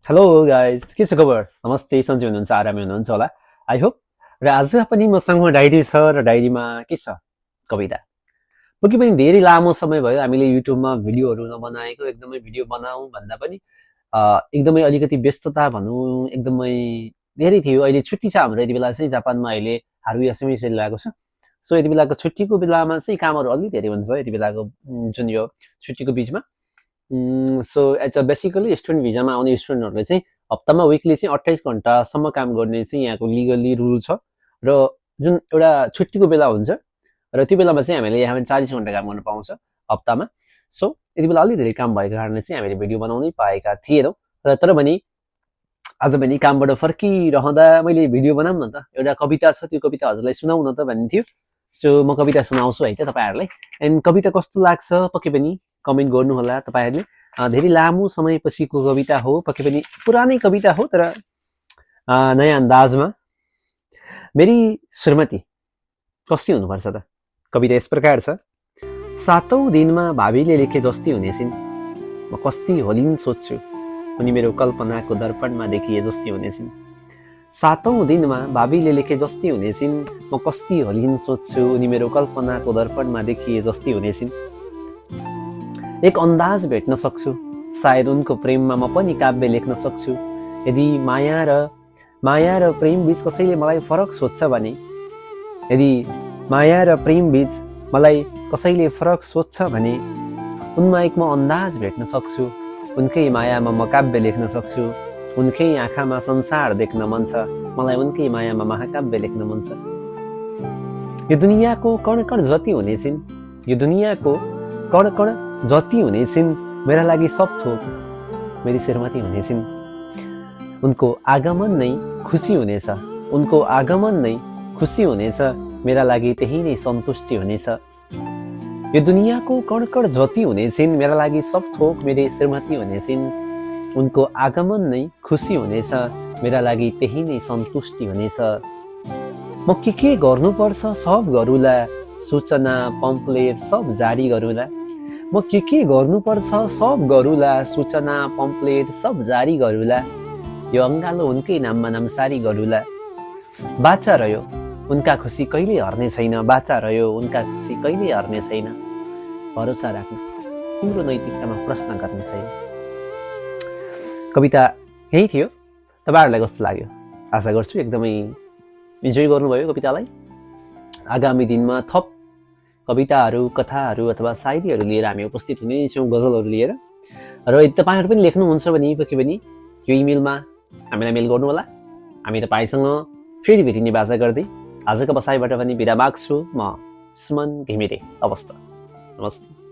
Hello guys, के छ खबर? नमस्ते, सन्चै हुनुहुन्छ, आरामै हुनुहुन्छ होला आई होप। र आज पनि मसँग डायरी छ र डायरीमा के छ? कविता। पक्कै पनि धेरै लामो समय भयो हामीले युट्युबमा भिडियोहरू नबनाएको, एकदमै भिडियो बनाऊँ भन्दा पनि एकदमै अलिकति व्यस्तता भनौँ, एकदमै धेरै थियो। अहिले छुट्टी छ हाम्रो, यति बेला चाहिँ जापानमा अहिले हारुया सेमी चलिरहेको छ। सो यति बेलाको छुट्टीको बेलामा चाहिँ कामहरू अलि धेरै हुन्छ यति बेलाको जुन यो छुट्टीको बिचमा। So as a basically student भिजामा आउने स्टुडेन्टहरूले चाहिँ हप्तामा विकली चाहिँ 28 घन्टासम्म काम गर्ने चाहिँ यहाँको लिगली रुल छ। र जुन एउटा छुट्टीको बेला हुन्छ र त्यो बेलामा चाहिँ हामीले यहाँ 40 घन्टा काम गर्न पाउँछ हप्तामा। सो यति बेला अलि धेरै काम भएको कारणले चाहिँ हामीले भिडियो बनाउनै पाएका थिएनौँ। र तर पनि आज पनि कामबाट फर्किरहँदा मैले भिडियो बनाऊँ न त, एउटा कविता छ, त्यो कविता हजुरलाई सुनाउँ न त भन्ने थियो। सो म कविता सुनाउँछु है त तपाईँहरूलाई। एन्ड कविता कस्तो लाग्छ पक्कै पनि कमेन्ट गर्नुहोला तपाईँहरूले। धेरै लामो समयपछिको कविता हो, पक्कै पनि पुरानै कविता हो तर नयाँ अंदाजमा। मेरी श्रीमती कस्ती हुनुपर्छ त? कविता यस प्रकार छ। सातौं दिनमा भावीले लेखे जस्ती हुनेछिन्, म कस्ती होलिन् सोच्छु, उनी मेरो कल्पनाको दर्पणमा देखिए जस्ती हुनेछिन्। सातौं दिनमा भावीले लेखे जस्ती हुनेछिन्, म कस्ती होलिन् सोच्छु, उनी मेरो कल्पनाको दर्पणमा देखिए जस्ती हुनेछिन्। एक अन्दाज भेट्न सक्छु, सायद उनको प्रेममा म पनि काव्य लेख्न सक्छु। यदि माया र प्रेम बीच कसैले मलाई फरक सोध्छ भने, यदि माया र प्रेम बीच मलाई कसैले फरक सोध्छ भने, उनमा एक म अन्दाज भेट्न सक्छु, उनकै मायामा म काव्य लेख्न सक्छु। उनकै आँखामा संसार देख्न मन छ, मलाई उनकै मायामा महाकाव्य लेख्न मन छ। यो दुनियाँको कण कण जति हुनेछिन्, यो दुनियाँको कण कण जति हुनेछिन्, मेरा लागि सब थोक मेरी श्रीमती हुनेछिन्। उनको आगमन नै खुसी हुनेछ, उनको आगमन नै खुसी हुनेछ, मेरा लागि त्यही नै सन्तुष्टि हुनेछ। यो दुनियाँको कण कण जति हुनेछिन्, मेरा लागि सब थोक मेरी श्रीमती हुनेछिन्। उनको आगमन नै खुसी हुनेछ, मेरा लागि त्यही नै सन्तुष्टि हुनेछ। म के गर्नुपर्छ सब गरुला, सूचना पम्पलेट सब जारी गरुला। म के गर्नुपर्छ सब गरुला, सूचना पम्पलेट सब जारी गरुला। यो अङ्गालो उनकै नाममा नामसारी गरुला। बाचा रह्यो उनका खुसी कहिले हर्ने छैन, बाचा रह्यो उनका खुसी कहिले हर्ने छैन। भरोसा राख्नु, तिम्रो नैतिकतामा प्रश्न गर्ने छैन। कविता यही थियो। तपाईँहरूलाई कस्तो लाग्यो? आशा गर्छु एकदमै इन्जोय गर्नुभयो कवितालाई। आगामी दिनमा थप कविताहरू, कथाहरू अथवा सायरीहरू लिएर हामी उपस्थित हुने छौँ, गजलहरू लिएर। र यदि तपाईँहरू पनि लेख्नुहुन्छ भने पक्कै पनि यो इमेलमा हामीलाई मेल गर्नुहोला। हामी तपाईँसँग फेरि भेटिने बाजा गर्दै आजको बसाइबाट पनि बिदा माग्छु। म सुमन घिमिरे। अवस्था नमस्ते।